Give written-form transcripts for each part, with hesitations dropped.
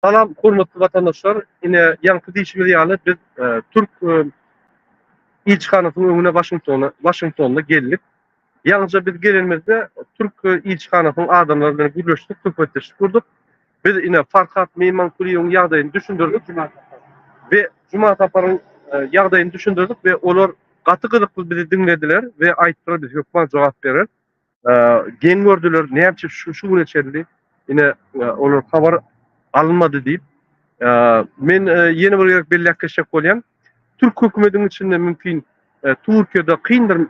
Salam hormatly watandaşlar, ine ýaňky diýşimiz ýaly biz türk ilçihanasynyň öňüne Waşingtona Waşingtonda geldik. Ýaňyja biz gelenimizde türk ilçihanasynyň adamlary bilen gürleşdik, söhbetdeşlik gurduk. Biz ine Farhat Meýmankulyýewiň ýagdaýyny düşündirdik we Juma Saparyň ýagdaýyny düşündirdik we olar gaty gyzykly bizi diňlediler we aýtdylar biz hökman jogap bereris. Geň gördüler, näme üçin şu şu güne çenli ine olar habar alynmady diýip. Men ýene bir gezek belläp geçjek bolýan. Türk hökümetiniň içinde mümkin Türkiýede kyndyr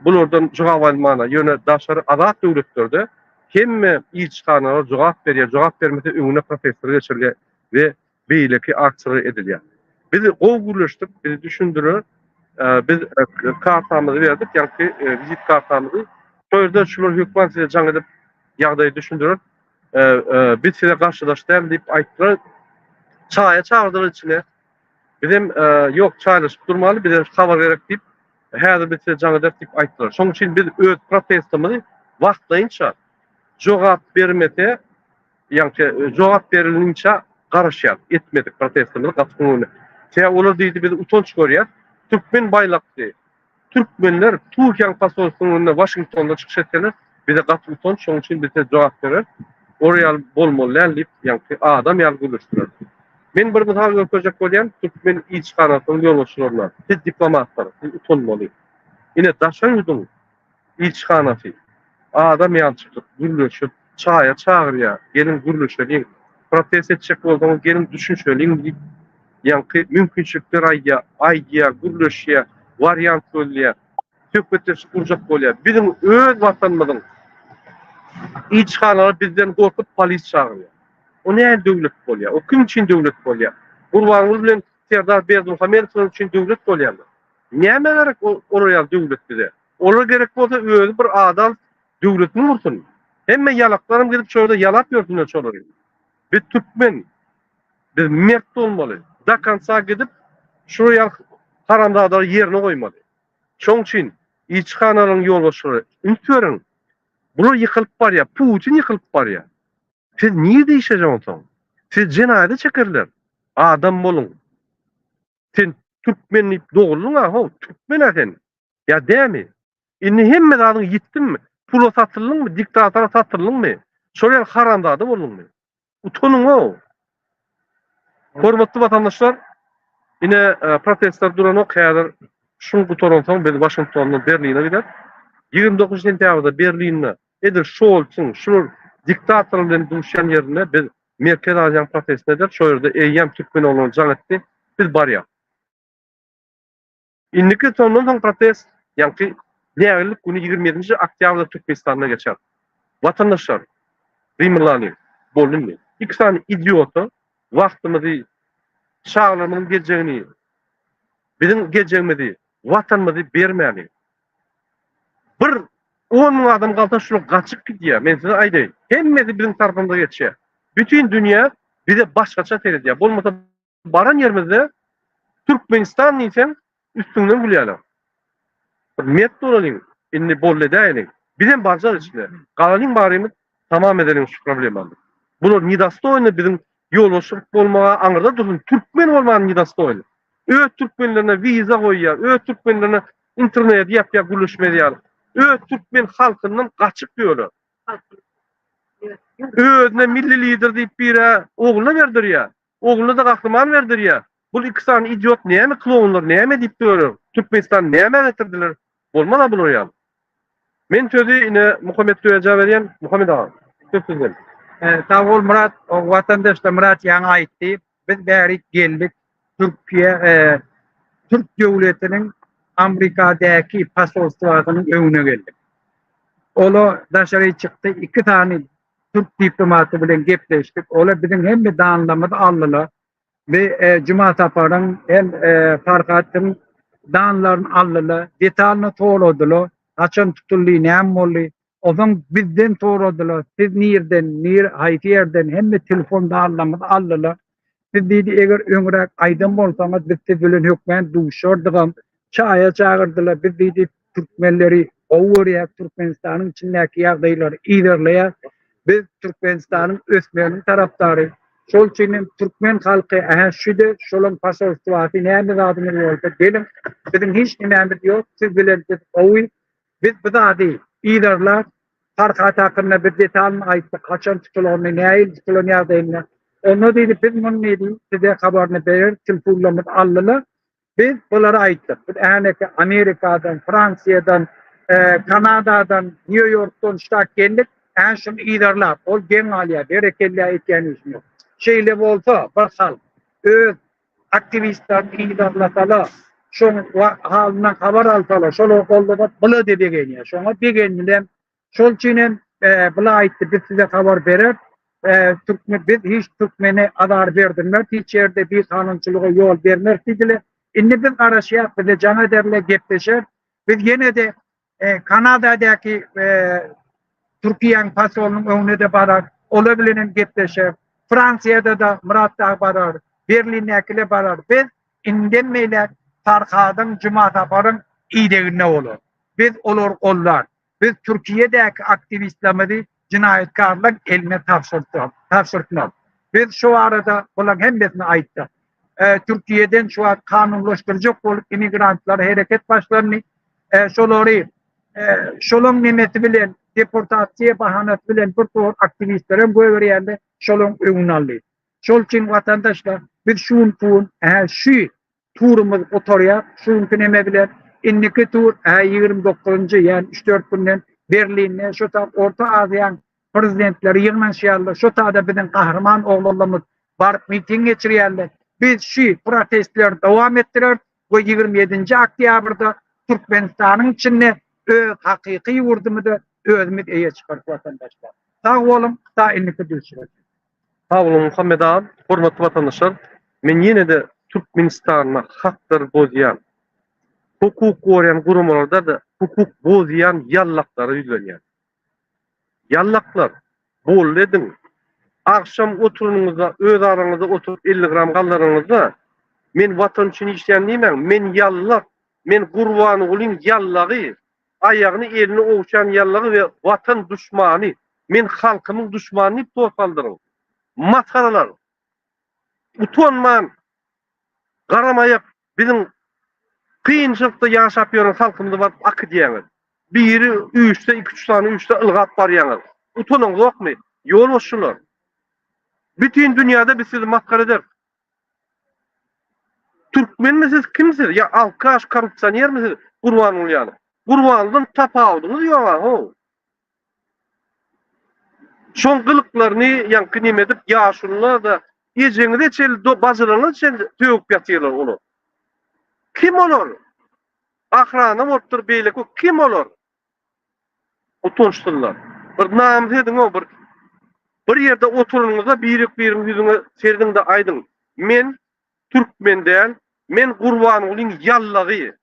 bulardan jogap almana, ýöne daşary azat döwletlerde hemme ilçihanalar jogap berýär, jogap bermese öňüne protestler geçirilýär we beýleki aksiýalar edilýär. Biz gowy gürleşdik, bizi düşündiler. Biz kartamyzy berdik, ýagny wizit kartamyzy. Şo ýerde şular hökman size jaň edip ýagdaýy düşündirer. Biz size garşydaş däl diýip aýtdylar. Çaýa çagyrdylar içine. Bizem ýok çaýlaşyp durmaly, bize habar gerek diýip, häzir biz size jaň ederis diýip aýtdylar. Şonuň üçin biz öz protestimizi wagtlaýynça jogap bermese, Ýaňky jogap berilinçä garaşýas. Etmedik protestimizi gaty köňüline. Sebäbi olar diýdi biz utanç görýäs. Türkmen baýlakly türkmenler Türkiýäň posolstwynyň öňünde Waşingtonda çykyş etseler bize gaty utanç şonuň üçin biz size jogap bereris. Olar ýaly bolmaly däl diýip ýaňky adam ýaly gürleşdiler. Men bir mysal görkezjek bolýan türkmen ilçihanasynyň ýolbaşçylaryna siz diplomatlar siz utanmaly. Ine daşary ýurduň ilçihanasy adam ýaly çykyp, gürleşip, çaýa çagyrýar, geliň gürleşeliň, protest etjek bolsaňyz geliň düşünşeliň diýip, ýaňky mümkinçilikler aýdýar, aýdýar, gürleşýär, wariant gözleýär, söhbetdeşlik gurjak bolýar. Biziň öz watanymyzyň ilçihanalary bizden gorkup polis çagyrýar. O nähili döwlet bolýar? O kim üçin döwlet bolýar? Gurbanguly bilen Serdar Berdimuhamedowlar üçin döwlet bolýarmy? Nämä gerek olar ýaly döwlet bize? Olar gerek bolsa özi bir ada alyp döwletini gursun. Hemme ýalaklaram gidip şo ýerde ýalap ýörsünler şolary. Biz türkmen. Biz mert bolmaly. Do konca gidip şular ýaly haramzadalary ýerine goýmaly. Şoň üçin ilçihanalaryň ýolbaşçylary üns beriň. Bular ýykylyp barýar. Putin ýykylyp barýar. Siz nirde işlejek onsoň? Sizi jenaýata çekerler. Adam boluň. Sen türkmen diýip doguldyň-a how, türkmen-ä sen. Ýa dämi? Indi hemme zadyň ýitdimi? Pula satyldyňmy, diktatora satyldyňmy? Şol ýaly haramzada bolduňmy? Utanyň-ow! Hormatly watandaşlar, ine protestler duranok häzir şul gutaransoň biz Waşingtondan Berline gideris. 29 sentýabrda Berlinde edil Şolsuň şular diktatorlar bilen duşýan ýerinde biz Merkezi Aziýanyň protestini eder. Şo ýerde eýýäm türkmen oglany jaň etdi. Biz barýas. Indiki sondan soň protest ýaňky nägillik güni 27-nji oktýabrda Türkmenistanda geçer. Watandaşlar, gymyllanyň. Boldy indi. Iki sany idiota wagtymyzy, çagalarymyzyň geljegini, biziň geljegimizi, watanymyzy bermäliň. Bir on müň adam galsa şular gaçyp gidýär. Men size aýdaýyn. Hemmesi biziň tarapymyza geçýär. Bütin dünýä bize başgaça seredýär. Bolmasa baran ýerimizde Türkmenistan diýseň üstüňden gülýärler. Bir mert bolalyň. Indi boldy edäýeliň. Bizem barjak içine. Galalyň barymyz tamam edeliň şu problemany. Bular nedostoýny biziň ýolbaşçylyk bolmaga aňyrda dursun türkmen bolmaga nedostoýny. Öz türkmenlerine wiza goýýar, öz türkmenlerine interneti ýapýar gürleşmez ýaly. Öz türkmen halkyndan gaçyp ýörler. Özüne milli lider diýip birä ogluna berdirýär. Ogluna-da gahryman berdirýär. Bul iki sany idiot näme klounlar näme diýip ýörler. Türkmenistany nämä getirdiler. Bolmaz-a bular ýaly. Men sözi ine Muhammet Döwejä berýän. Muhammet aga, söz sizden. Sag bol Myrat. Watandaşlar Myrat ýaňy aýtdy. Biz bärik geldik. Türkiýe Türk döwletiniň Amerikadaky posolstwasynyň öňüne geldik. Ola daşary çykdy, iki sany türk diplomaty bilen gepleşdik. Ola biziň hemme danlamyzy aldylar. Bi Juma Saparyň hem Farhatyň danlaryny aldylar, detalyny soradylar. Haçan tutuldy, näme boldy? Onsoň bizden soradylar, siz nirden, nir, haýsy ýerden, hemme telefon danlamyzy aldylar. Siz diýdi, eger öňräk aýdan bolsaňyz, biz siz bilen hökmän duşardygam. Çaýa çagyrdylar, biz diýdi, türkmenleri gowy görýäs, Türkmenistanyň içindäki ýagdaýlary yzarlaýas. Biz Türkmenistanyň ösmeginiň tarapdary. Şol üçin hem türkmen halky ähä şüde şolaň posolstwasy näme zadyňyz bolsa geliň biziň hiç nimämiz ýok siz bilen biz gowy biz bu zady yzarlap Farhat hakynda biz detalyny aýtdyk haçan tutulanyny nähili tutulan ýagdaýynda onda diýdi biz muny diýdi size habaryny bereris telefon aldylar Biz bulara aýtdyk. Biz äneke Amerikadan, Fransiýadan, Kanadadan, Nýu-Ýorkdan ştat geldik. Än şuny yzarlap, ol geň galýar, berekella etýän işim ýok. Şeýle bolsa, bir halk öz aktiwistlerini yzarlasala, şoň halyndan habar alsala, şolar goldasa, bula-da begenýär. Şoňa begendiler. Şol üçin hem bula aýtdy, biz size habar berer. Türkmen biz hiç türkmene azar berdirmez, hiç ýerde bir kanunçylyga ýol bermez diýdiler. Indi biz garaşýas, bize jaň ederler, gepleşer. Biz ýene-de Kanadadaky Türkiýäň posolynyň öňüne-de barar, olar bilen hem gepleşer. Fransiýada-da Myrat dagy barar, Berlindäkiler barar. Biz indem beýläk Farhadyň, Jumasaparyň ideginde bolar. Biz olary gollar. Biz Türkiýedäki aktiwistlerimizi jenaýatkarlaryň eline tabşyrtmaz. Biz şu barada bularyň hemmesini aýtdyk. Türkiýeden şu wagt kanunlaşdyrjak bolup immigrantlara hereket başlandy. Şolary şolaň nemesi bilen deportasiýa bahanasy bilen bir topar aktiwistlerem goýberýärler, şolaň öňüni aldy. Şol üçin watandaşlar biz şu günki gün şu Turumyz gutarýar şu günki neme bilen. Indiki tur 29-njy, ýagny üç-dört günden Berlinde şo tap Orta Aziýaň prezidentleri ýygnanyşýarlar. Şo tada biziň gahryman oglanlarymyz baryp miting geçirýärler. Biz şu protestleri dowam etdireris we 27-nji oktýabrda Türkmenistanyň içinde öz hakyky ýurdumyza özümiz eýe çykarys watandaşlar. Sag boluň, ta indiki duşuşyga çenli. Sag boluň Muhammet agam, hormatly watandaşlar, men ýene-de Türkmenistanda haklary bozýan, hukuk goraýan guramalarda-da hukuk bozýan ýallaklara ýüzlenýän. Ýallaklar, boldy ediň. Agşam oturanyňyzda, öz araňyzda oturyp 50 gram galdyryňyzda, men watan üçin işleýän diýmäň, men ýallak, men Gurbangulyň ýallagy, aýagyny elini ogşan ýallagy we watan duşmany, men halkymyň duşmany diýip tor saldyryň. Masgaralar! Utanman garamaýak biziň kynçylykda ýaşap ýören halkymyzy baryp akydýaňyz. Biri üýşse iki-üç sany üýşse ylgap barýaňyz. Utanaňzokmy? Ýolbaşçylar! Bütin dünýäde biz sizi masgara ederis. Türkmenmi siz kim siz ýa alkaş korrupsionermi siz Gurbanguly ýaly. Gurbangulydan tapawudyňyz ýoga how. Şoň gylyklaryny ýaňky neme edip ýaşulular da ejeňize çenli bajylaryňyza çenli sögüp ýatyrlar olar. Kim olar? Ahrana bolupdyr beýleki kim olar? Utançsyzlar. Bir namys ediň-ow bir. Bir ýerde oturanyňyzda birek-biriň ýüzüňe serediň-de aýdyň, Men türkmen däl, men Gurbangulyň ýallagy.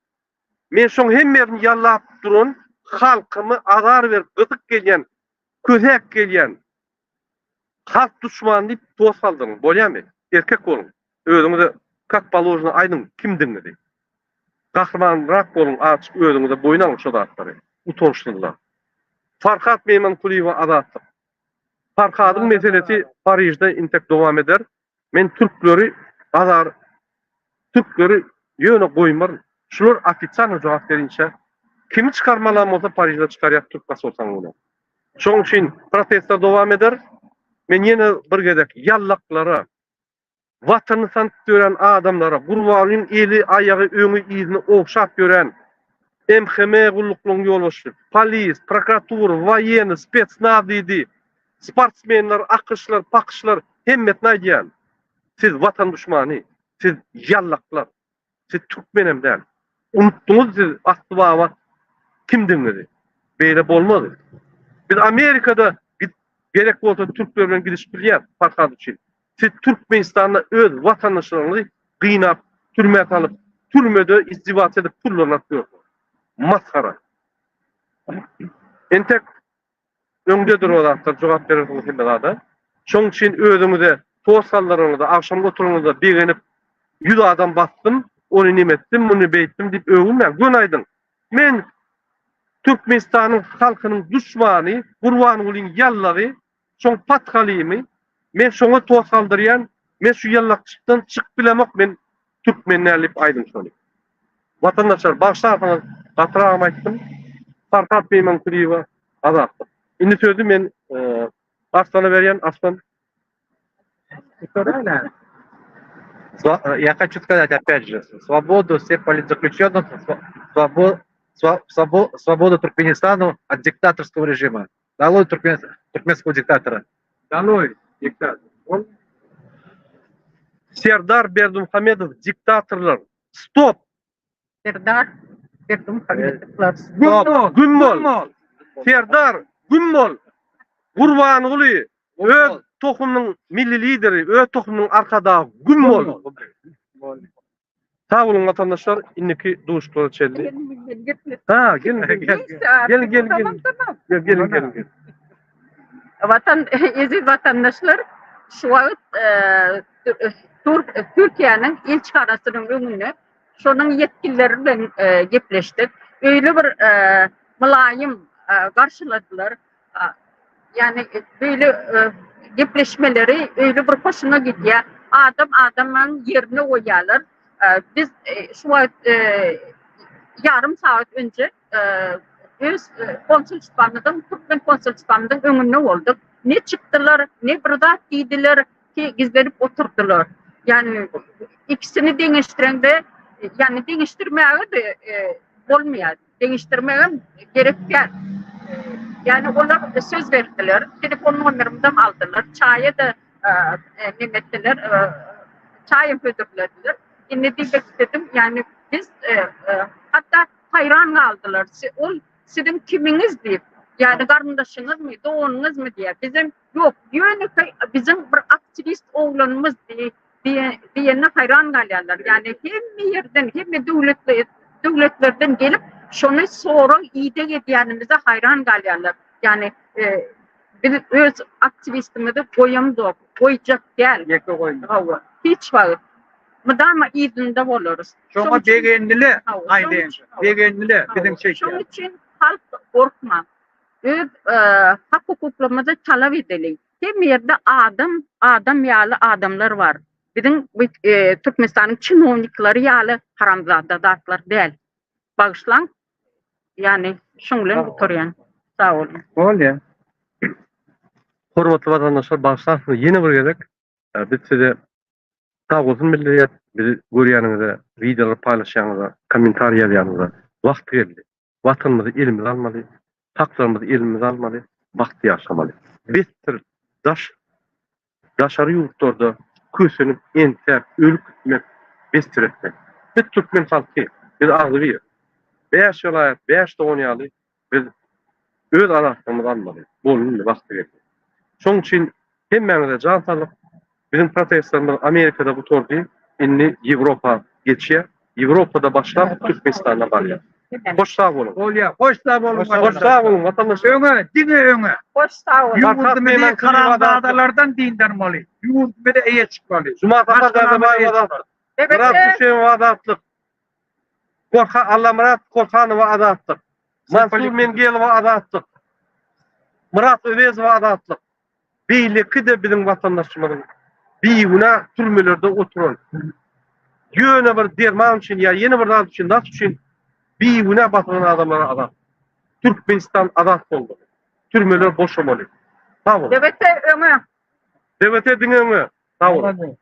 Men şoň hemme ýerini ýallap duran halkymy azar berip gysyp gelýän, kösäp gelýän halk duşmany diýip toz saldyryň. Bolýamy? Erkek boluň. Özüňize kak položno aýdyň kimdigiňizi. Gahrymanrak boluň azjyk özüňize boýun alyň şo zatlary. Utançsyzlar. Farhat Meýmankulyýewa Azatlyk. Farhadyň meselesi Parižde intek dowam eder. Men türkleri azar türkleri ýöne goýmaryn. Şular ofitsialno jogap berinçä kimi çykarmalam bolsa Parižde çykarýas türk pasolsaň bilen. Şoň üçin protestler dowam eder. Men ýene bir gezek ýallaklara Watanyny sanyp ýören adamlara, Gurbangulyň eli, aýagy, öňi, yzyny ogşap ýören MHM gulluklaryň ýolbaşçysy, polis, prokuratura, woýennyý, spetsnaz diýdi, sportsmenler, akyşlar, pakyşlar hemmesine aýdýan, siz watan duşmany, siz ýallaklar, siz türkmenem däl. Unutdyňyz siz asly baba kimdigiňizi. Beýle bolmaz. Biz Amerikada gerek bolsa türkler bilen gidişip bilýäs Farhad üçin. Siz Türkmenistanda öz watandaşlaryňyzy gynap türmä salyp türmede izdiwats edip pullaryny alyp ýörsüňiz. Masgara. Entek Öňdedir o zatlar jogap berersiňiz hemme zada. Şoň üçin özüňize tost saldyryňyzda agşam oturyňyzda begenip 100 adam basdym, ony nemetdim, muny beýtdim diýip öwünmäň. Göni aýdyň. Men Türkmenistanyň halkynyň duşmany Gurbangulyň ýallagy, şoň pathalymy. Men şoňa toz saldyrýan, men şu ýallakçykdan çykyp bilemok, men türkmen däl diýip aýdyň şony. Watandaşlar bagyşlarsyňyz gatyragam aýtdym. Farhat Meýmankulyýewa Azatlyk. Indi sözi men Arslana berýän, Arslan. Я хочу сказать опять же, свободу всем политзаключенным, свободу Туркменистану от диктаторского режима. Долой туркменского диктатора. Долой диктатор. Serdar Berdimuhamedow diktatorlar. Stop! Serdar Berdimuhamedowlar. Stop! Güm bol! Serdar güm bol! Gurbanguly öz tohumynyň milli lideri, öz tohumynyň arkadagy güm bol! Sag boluň watandaşlar, indiki duşuşyklara çenli. Ha, gelin, gelin, gelin, gelin, gelin. Gelin, gelin, gelin. Watan, eziz watandaşlar, şu wagt Türkiýäniň ilçihanasynyň öňünde şonuň ýetginleri bilen gepleşdik. Öýle bir mylaýym garşyladylar. Ýani beýle gepleşmeleri öýle bir hoşuňa gidýär. Adam adamyň ýerine goýýarlar. Biz şu wagt ýarym sagat önje öz konsulstwamyzyň, türkmen konsulstwamyzyň öňünde bolduk. Ne çykdylar, ne bir zat diýdiler ki gizlenip oturdylar. Ýani ikisini deňeşdireňde, ýani deňeşdirmäge-de bolmaýar. Deňeşdirmegem gerek däl. Ýani olar söz berdiler, telefon nomerimizem aldylar, çaýa-da neme etdiler, çaýam hödürlediler. Indi diýmek istedim, ýani biz hatda haýran galdylar. Ol siziň kimiňiz diýip, ýani garyndaşyňyzmy, doganyňyzmy diýýär. Bizem ýok, ýönekeý biziň bir aktiwist oglanymyz diýenine haýran galýarlar. Ýani hemme ýerden, hemme döwletli döwletlerden gelip, şony sorag ideg edýänimize haýran galýarlar. Ýani biz öz aktiwistimizi goýamzok, goýjak däl. Ýeke goýma. Hawa, hiç wagt. Mydama yzynda bolarys. Şoňa begendiler, aýdaýyn. Begendiler biziň çekýän. Şonuň üçin halk gorkmaň. Öz hak-hukuklarymyzy talap edeliň. Hemme ýerde adam, adam ýaly adamlar bar. Biziň bu Türkmenistanyň çinownikleri ýaly haramzada zatlar däl. Bagyşlaň. Ýani şuň bilen gutarýan. Sag boluň. Bolýa. Hormatly watandaşlar bagyşlarsyňyz ýene bir gezek biz size sag bolsun bildirýäs bizi görýäniňize wideolar paýlaşýanyňyza kommentariý ýazýanyňyza wagty geldi watanymyzy elimize almaly haklarymyzy elimize almaly bagtly ýaşamaly besdir daş daşary ýurtlarda kösenip entäp ölüp gitmek besdir etmek biz türkmen halky biz agzybir bäş welaýat bäş dogan ýaly biz öz azatlygymyzy almaly boldy indi wagty geldi şoň üçin hemmäňize jan saglyk biziň protestlerimiz Amerikada gutardy indi Ýewropa geçýär Ýewropada başlap Türkmenistana barýar hoş sag boluň. Bolýar hoş sag boluň Hoş sag boluň watandaşlar. Öňe diňe öňe. Hoş sag boluň. Ýurdumyzy haramzadalardan dyndarmaly. Ýurdumyza eýe çykmaly. Juma Sapar Dädebaýew azatlyk. Myrat Düşemow azatlyk. Korha Allamyrat Korhanowa azatlyk. Mansur Mengelowa azatlyk. Myrat Öwezowa azatlyk. Beýleki-de biziň watandaşymyzyň bigünä türmelerde oturan, ýöne bir derman üçin ýa ýene bir zat üçin, zat üçin bigünä basylan adamlara azat. Türkmenistan azat bolmaly. Türmeler boşamaly. Sag boluň. DBT öňe. DBT diňe öňe. Sag boluň.